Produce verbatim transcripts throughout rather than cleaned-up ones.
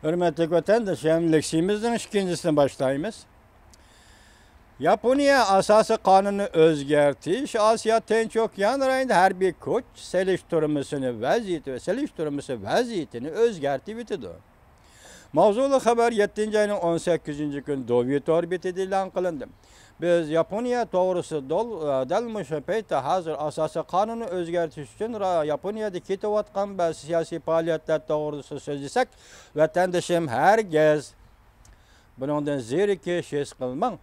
ھۆرمەتلىك ۋەتەنداشلىرىم، لېكسىيىمىزنىڭ ئىككىنچىسىنى باشلايمىز. ياپونىيە ئاساسىي قانۇنىنى ئۆزگەرتىش ئاسىيا تىنچ ئوكيان رايونىدا ھەربىي كۈچ سېلىشتۇرمىسىنى ۋەزىيىتى، سېلىشتۇرمىسى ۋەزىيىتىنى ئۆزگەرتىۋېتىدۇ. ماۋزۇلۇق خەۋەر يەتتىنچى ئاينىڭ ئون سەككىزىنچى كۈنى دوۋيۇ تور بېتىدە ئېلان قىلىندى. بىز ياپونىيە توغرىسىدا دول-، دەل مۇشۇ پەيتتە ھازىر ئاساسىي قانۇننى ئۆزگەرتىش ئۈچۈن را-، ياپونىيەدە كېتىۋاتقان بەزى سىياسىي پائالىيەتلەر توغرىسىدا سۆزلىسەك، ۋەتەندىشىم، ھەرگىز بۇنىڭدىن زېرىكىش ھېس قىلماڭ.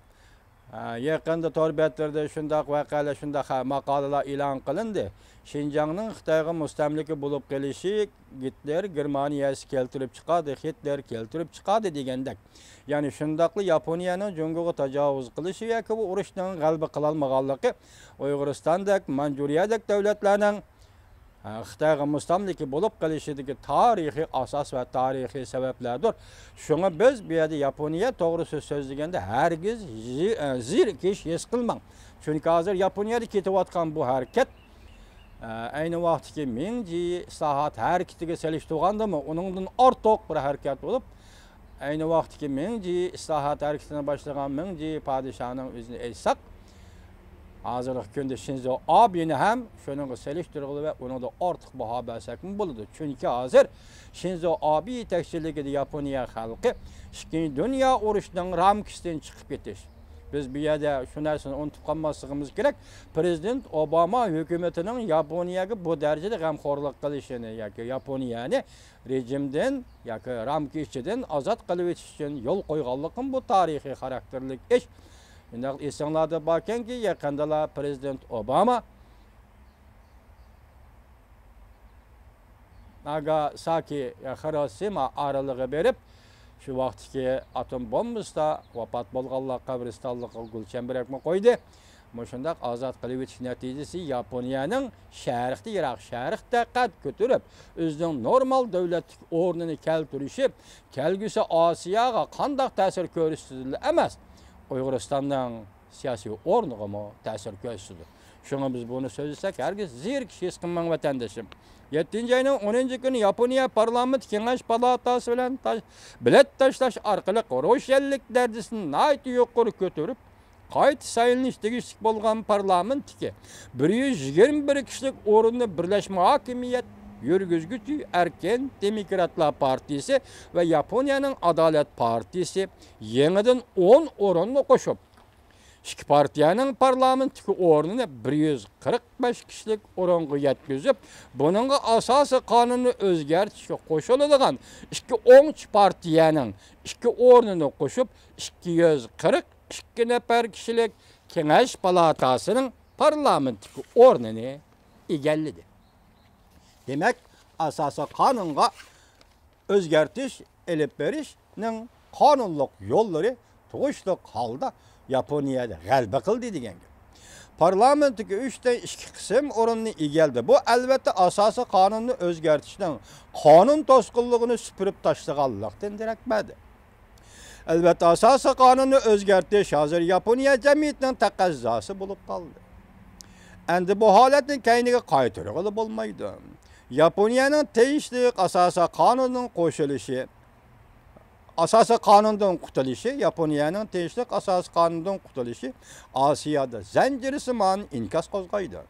ھە، يېقىندا تور بەتلىرىدە شۇنداق ۋەقەلەر، شۇنداق خە-، ماقالىلەر ئېلان قىلىندى. شىنجاڭنىڭ خىتايغا مۇستەملىكە بولۇپ قېلىشى گىتلېر گېرمانىيەسى كەلتۈرۈپ چىقاردى، خىتلېر كەلتۈرۈپ چىقاردى دېگەندەك. يەنى شۇنداقلا ياپونىيەنىڭ جۇڭگوغا تاجاۋۇز قىلىشى ياكى بۇ ئۇرۇشنىڭ غەلىبە قىلالمىغانلىقى ئۇيغۇرىستاندەك، مانجۇرىيەدەك دۆلەتلەرنىڭ، ھە، خىتايغا مۇستەملىكە بولۇپ قېلىشىدىكى تارىخىي ئاساس ۋە تارىخىي سەۋەبلەردۇر. شۇڭا بىز بۇ يەردە ياپونىيە توغرىسىدا سۆزلىگەندە ھەرگىز زى-، ئە، زېرىكىش ھېس قىلماڭ. چۈنكى ھازىر ياپونىيەدە كېتىۋاتقان بۇ ھەرىكەت، ئە، ئەينى ۋاقىتتىكى مىڭجى ئىسلاھات ھەرىكىتىگە سېلىشتۇرغاندىمۇ ئۇنىڭدىن ئارتۇق بىر ھەرىكەت بولۇپ، ئەينى ۋاقىتتىكى مىڭجى ئىسلاھات ھەرىكىتىنى باشلىغان مىڭجى پادىشاھنىڭ ئۆزىنى ئېيتساق، ھازىرقى كۈندە شىنزو ئابېنى ھەم شۇنىڭغا سېلىشتۇرغىلى ۋە ئۇنىڭدىن ئارتۇق باھا بەرسەكمۇ بولىدۇ. چۈنكى ھازىر شىنزو ئابې يېتەكچىلىكىدە ياپونىيە خەلقى ئىككىنچى دۇنيا ئۇرۇشىنىڭ رامكىسىدىن چىقىپ كېتىش. بىز بۇ يەردە شۇ نەرسىنى ئۇنتۇپ قالماسلىقىمىز كېرەك. پىرېزىدېنت ئوباما ھۆكۈمىتىنىڭ ياپونىيەگە بۇ دەرىجىدە غەمخورلۇق قىلىشىنى ياكى ياپونىيەنى رېجىمدىن ياكى رامكا ئىچىدىن ئازاد قىلىۋېتىش ئۈچۈن يول قويغانلىقىمۇ بۇ تارىخىي خاراكتېرلىك ئىش. شۇنداق ئېسىڭلاردا باركەنكى، يېقىندىلا پىرېزىدېنت ئوباما ناگاساكى، ھىروشىما ئارىلىغا بېرىپ، شۇ ۋاقىتتىكى ئاتوم بومبىسىدا ۋاپات بولغانلار قەبرىستانلىقىغا گۈل چەمبىرەكمۇ قويدى. مۇشۇنداق ئازاد قىلىۋېتىش نەتىجىسى ياپونىيەنىڭ شەرقتە، يىراق شەرقتە قەد كۆتۈرۈپ، ئۆزىنىڭ نورمال دۆلەتلىك ئورنىنى كەلتۈرۈشى كەلگۈسى ئاسىياغا قانداق تەسىر كۆرسىتىدىلا ئەمەس، ئۇيغۇرىستاننىڭ سىياسىي ئورنىغىمۇ تەسىر كۆرسىتىدۇ. شۇڭا بىز بۇنى سۆزلىسەك، ھەرگىز زېرىكىش ھېس قىلماڭ، ۋەتەندىشىم. يەتتىنچى ئاينىڭ ئونىنچى كۈنى ياپونىيە پارلامېنت كېڭەش پالاتاسى بىلەن تاش-، بېلەت تاشلاش ئارقىلىق روشەنلىك دەرىجىسىنى ناھايىتى يۇقىرى كۆتۈرۈپ، قايتا سايلىنىش تېگىشلىك بولغان پارلامېنتتىكى بىر يۈز يىگىرمە بىر كىشىلىك ئورۇننى بىرلەشمە ھاكىمىيەت يۈرگۈزگۈچى ئەركىن دېموكراتلار پارتىيىسى ۋە ياپونىيەنىڭ ئادالەت پارتىيىسى يېڭىدىن ئون ئورۇننى قوشۇپ، ئىككى پارتىيەنىڭ پارلامېنتتىكى ئورنىنى بىر يۈز قىرىق بەش كىشىلىك ئورۇنغا يەتكۈزۈپ، بۇنىڭغا ئاساسىي قانۇننى ئۆزگەرتىشكە قوشۇلىدىغان ئىككى ئوڭچى پارتىيەنىڭ ئىككى ئورنىنى قوشۇپ، ئىككى يۈز قىرىق ئىككى نەپەر كىشىلىك كېڭەش پالاتاسىنىڭ پارلامېنتتىكى ئورنىنى ئىگىلىدى. دېمەك، ئاساسىي قانۇنغا ئۆزگەرتىش ئېلىپ بېرىشنىڭ قانۇنلۇق يوللىرى تۇغۇشلۇق ھالدا ياپونىيەدە غەلىبە قىلدى دېگەن گەپ. پارلامېنتتىكى ئۈچتىن ئىككى قىسىم ئورۇننى ئىگىلىدى. بۇ، ئەلۋەتتە، ئاساسىي قانۇننى ئۆزگەرتىشنىڭ قانۇن توسقۇنلۇقىنى سۈپۈرۈپ تاشلىغانلىقتىن دېرەك بەردى. ئەلۋەتتە، ئاساسىي قانۇننى ئۆزگەرتىش ھازىر ياپونىيە جەمئىيىتىنىڭ تەقەززاسى بولۇپ قالدى. ئەمدى بۇ ھالەتنى كەينىگە قايتۇرغىلى بولمايدۇ. ياپونىيەنىڭ تىنچلىق ئاساسىي قانۇنىنىڭ قوشۇلۇشى، ئاساسىي قانۇندىن قۇتۇلۇشى، ياپونىيەنىڭ تىنچلىق ئاساسىي قانۇندىن قۇتۇلۇشى ئاسىيادا زەنجىرسىمان ئىنكاس قوزغايدۇ.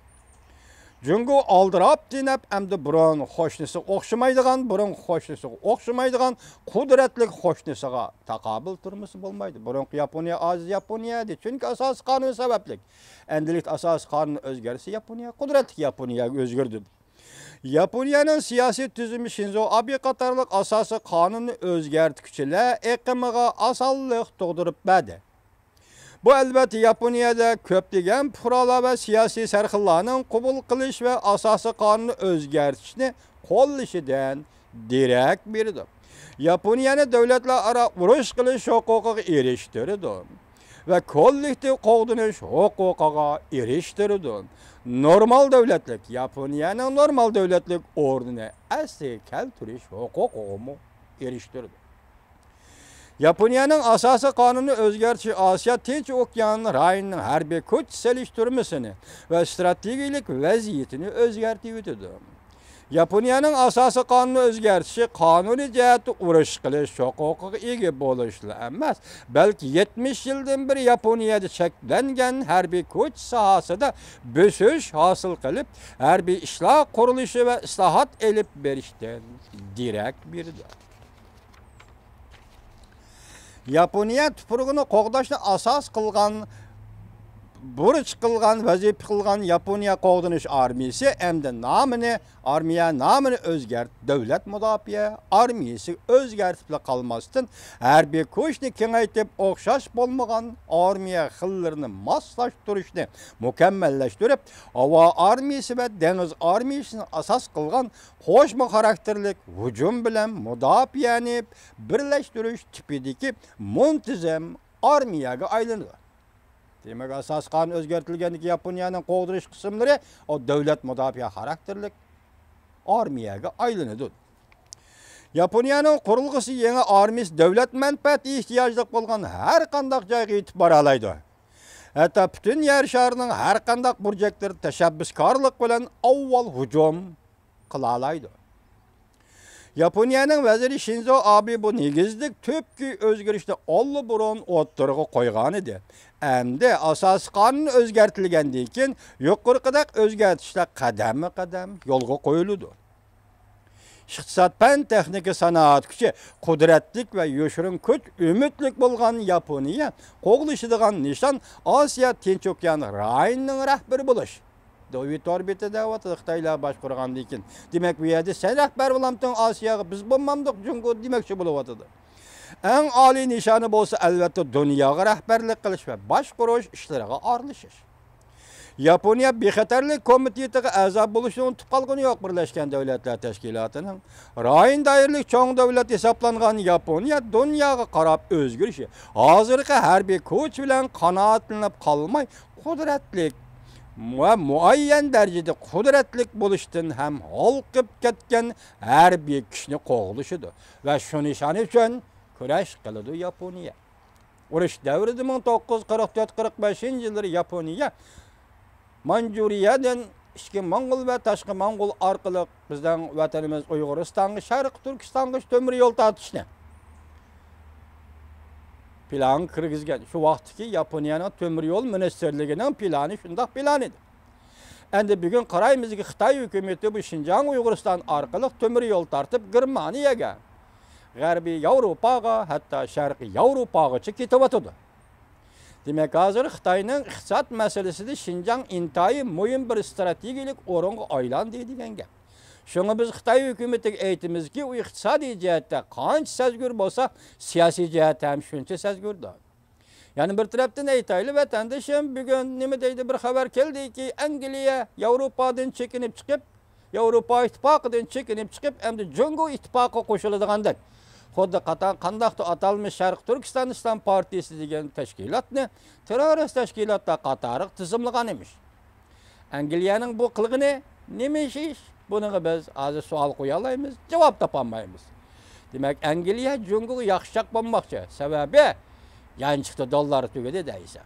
جۇڭگو ئالدىراپ تېنەپ، ئەمدى بۇرۇن قوشنىسىغا ئوخشىمايدىغان، بۇرۇن قوشنىسىغا ئوخشىمايدىغان قۇدرەتلىك قوشنىسىغا تاقابىل تۇرمىسا بولمايدۇ. بۇرۇنقى ياپونىيە ئاجىز ياپونىيە ئىدى، چۈنكى ئاساسىي قانۇن سەۋەبلىك. ئەمدىلىكتە ئاساسىي قانۇن ئۆزگەرسە، ياپونىيە قۇدرەتلىك ياپونىيەگە ئۆزگىرىدۇ. ياپونىيەنىڭ سىياسىي تۈزۈمى شىنزو ئابې قاتارلىق ئاساسىي قانۇننى ئۆزگەرتكۈچىلەر ئېقىمىغا ئاسانلىق تۇغدۇرۇپ بەردى. بۇ، ئەلۋەتتە، ياپونىيەدە كۆپلىگەن پۇقرالار ۋە سىياسىي سەرخىللارنىڭ قوبۇل قىلىش ۋە ئاساسىي قانۇننى ئۆزگەرتىشنى قوللىشىدىن دېرەك بېرىدۇ. ياپونىيەنى دۆلەتلەر ئارا ئۇرۇش قىلىش ھوقۇقىغا ئېرىشتۈرىدۇ ۋە كوللېكتىپ قوغدىنىش ھوقۇقىغا ئېرىشتۈرىدۇ. نورمال دۆلەتلىك، ياپونىيەنىڭ نورمال دۆلەتلىك ئورنىنى ئەسلىگە كەلتۈرۈش ھوقۇقىغىمۇ ئېرىشتۈرىدۇ. ياپونىيەنىڭ ئاساسىي قانۇنىنى ئۆزگەرتىشى ئاسىيا تىنچ ئوكيان رايونىنىڭ ھەربىي كۈچ سېلىشتۇرمىسىنى ۋە ئىستراتېگىيەلىك ۋەزىيىتىنى ئۆزگەرتىۋېتىدۇ. ياپونىيەنىڭ ئاساسىي قانۇنى ئۆزگەرتىشى قانۇنىي جەھەتتە ئۇرۇش قىلىش ھوقۇقىغا ئىگە بولۇشلا ئەمەس، بەلكى يەتمىش يىلدىن بېرى ياپونىيەدە چەكلەنگەن ھەربىي كۈچ ساھەسىدە بۆسۈش ھاسىل قىلىپ، ھەربىي ئىشلار قۇرۇلۇشى ۋە ئىسلاھات ئېلىپ بېرىشتىن دېرەك بېرىدۇ. ياپونىيە تۇپرىقىنى قوغداشنى ئاساس قىلغان، بۇرچ قىلغان، ۋەزىپە قىلغان ياپونىيە قوغدىنىش ئارمىيىسى ئەمدى نامىنى، ئارمىيە نامىنى ئۆزگەرتىپ، دۆلەت مۇداپىئە ئارمىيىسىگە ئۆزگەرتىپلا قالماستىن، ھەربىي كۈچنى كېڭەيتىپ، ئوخشاش بولمىغان ئارمىيە خىللىرىنى ماسلاشتۇرۇشنى مۇكەممەللەشتۈرۈپ، ھاۋا ئارمىيىسى ۋە دېڭىز ئارمىيىسىنى ئاساس قىلغان قوشما خاراكتېرلىك ھۇجۇم بىلەن مۇداپىئەنى بىرلەشتۈرۈش تىپىدىكى مۇنتىزەم ئارمىيەگە ئايلىنىدۇ. دېمەك، ئاساسىي قانۇن ئۆزگەرتىلگەندىكى ياپونىيەنىڭ قوغدىنىش قىسىملىرى ئۇ دۆلەت مۇداپىئە خاراكتېرلىك ئارمىيەگە ئايلىنىدۇ. ياپونىيەنىڭ قۇرۇلغۇسى يېڭى ئارمىيىسى دۆلەت مەنپەئەتى ئېھتىياجلىق بولغان ھەر قانداق جايغا يېتىپ بارالايدۇ. ھەتتا پۈتۈن يەر شارىنىڭ ھەر قانداق بۇرجەكلىرى تەشەببۇسكارلىق بىلەن ئاۋۋال ھۇجۇم قىلالايدۇ. ياپونىيەنىڭ ۋەزىرى شىنزو ئابې بۇ نېگىزلىك تۈپكى ئۆزگىرىشنى ئاللىبۇرۇن ئوتتۇرىغا قويغانىدى. ئەمدى ئاساسىي قانۇن ئۆزگەرتىلگەندىن كېيىن، يۇقىرىقىدەك ئۆزگەرتىشلەر قەدەممۇ قەدەم يولغا قويۇلىدۇ. ئىقتىساد، پەن، تېخنىكا، سانائەت كۈچى قۇدرەتلىك ۋە يوشۇرۇن كۈچ، ئۈمىدلىك بولغان ياپونىيە قوغلىشىدىغان نىشان ئاسىيا تىنچ ئوكيان رايونىنىڭ رەھبىرى بولۇش. دوۋى تور بېتى دەۋاتىدۇ، خىتايلار باشقۇرغاندىن كېيىن. دېمەك، بۇ يەردە سەن رەھبەر بولامتىڭ ئاسىياغا، بىز بولمامدۇق جۇڭگو دېمەكچى بولۇۋاتىدۇ. ئەڭ ئالىي نىشانى بولسا، ئەلۋەتتە، دۇنياغا رەھبەرلىك قىلىش ۋە باشقۇرۇش ئىشلىرىغا ئارىلىشىش. ياپونىيە بىخەتەرلىك كومىتېتىغا ئەزا بولۇشنى ئۇنتۇپ قالغىنى يوق بىرلەشكەن دۆلەتلەر تەشكىلاتىنىڭ. رايون دائىرىلىك چوڭ دۆلەت ھېسابلانغان ياپونىيە دۇنياغا قاراپ ئۆزگىرىشى، ھازىرقى ھەربىي كۈچ بىلەن قانائەتلىنىپ قالماي، قۇدرەتلىك ۋە مۇئەييەن دەرىجىدە قۇدرەتلىك بولۇشتىن ھەم ھالقىپ كەتكەن ھەربىي كۈچنى قوغلىشىدۇ ۋە شۇ نىشان ئۈچۈن كۈرەش قىلىدۇ ياپونىيە. ئۇرۇش دەۋرىدە مىڭ توققۇز يۈز قىرىق تۆت قىرىق بەشىنچى يىللىرى ياپونىيە مانجۇرىيەدىن ئىچكى موڭغۇل ۋە تاشقى موڭغۇل ئارقىلىق بىزنىڭ ۋەتىنىمىز ئۇيغۇرىستانغا، شەرقىي تۈركىستانغا تۆمۈر يول تارتىشنى پىلانغا كىرگۈزگەن. شۇ ۋاقىتتىكى ياپونىيەنىڭ تۆمۈر يول مىنىستىرلىكىنىڭ پىلانى شۇنداق پىلان ئىدى. ئەمدى بۈگۈن قارايمىزكى، خىتاي ھۆكۈمىتى بۇ شىنجاڭ ئۇيغۇرىستان ئارقىلىق تۆمۈر يول تارتىپ گېرمانىيەگە، غەربىي ياۋروپاغا، ھەتتا شەرقىي ياۋروپاغىچە كېتىۋاتىدۇ. دېمەك، ھازىر خىتاينىڭ ئىقتىساد مەسىلىسىدە شىنجاڭ ئىنتايىن مۇھىم بىر ئىستراتېگىيەلىك ئورۇنغا ئايلاندى دېگەن گەپ. شۇڭا بىز خىتاي ھۆكۈمىتىگە ئېيتىمىزكى، ئۇ ئىقتىسادىي جەھەتتە قانچە سەزگۈر بولسا، سىياسىي جەھەتتە ھەم شۇنچە سەزگۈردۇر. يەنە بىر تەرەپتىن ئېيتايلى، ۋەتەندىشىم بۈگۈن نېمە دەيدۇ، بىر خەۋەر كەلدىكى، ئەنگلىيە ياۋروپادىن چېكىنىپ چىقىپ، ياۋروپا ئىتتىپاقىدىن چېكىنىپ چىقىپ، ئەمدى جۇڭگو ئىتتىپاقىغا قوشۇلىدىغاندەك. خۇددى قاتا-، قانداقتۇر ئاتالمىش شەرقىي تۈركىستان ئىسلام پارتىيىسى دېگەن تەشكىلاتنى تېررورىست تەشكىلاتلار قاتارىغا تىزىملىغان ئىمىش. ئەنگلىيەنىڭ بۇ قىلغىنى نېمە ئىش؟ بۇنىڭغا بىز ھازىر سوئال قويالايمىز، جاۋاب تاپالمايمىز. دېمەك، ئەنگلىيە جۇڭگوغا ياخشىچاق بولماقچى. سەۋەبى، يانچۇقتا دوللار تۈگىدى دەيسەن.